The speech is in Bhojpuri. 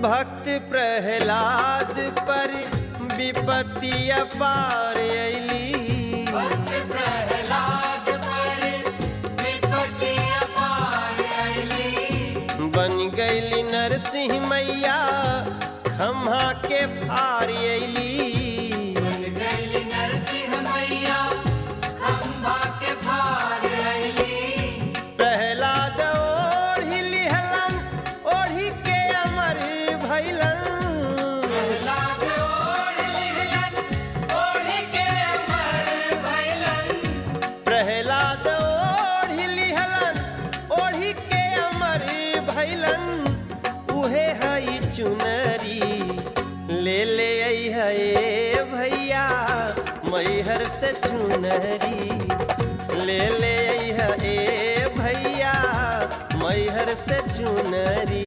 भक्त प्रहलाद पर विपत्ति अपार अइली। भक्त प्रहलाद पर विपत्ति अपार अइली। बन गईली नरसिंह मैया खम्हा के फार अइली। बन गइली नरसिंह मैया खंभा के भार अइली। प्रहलाद ओढ़ी लिहलन ओढ़ी के अमर भैलन। प्रहलाद ओढ़ लिहलन ओढ़ के अमर भइलन। प्रहलाद ओढ़ी लिहलन ओढ़ी के अमर भैलन। उहे हई चुनरी ले ले आई है भैया मैहर से चुनरी। ले ले आई है भैया मैहर से चुनरी।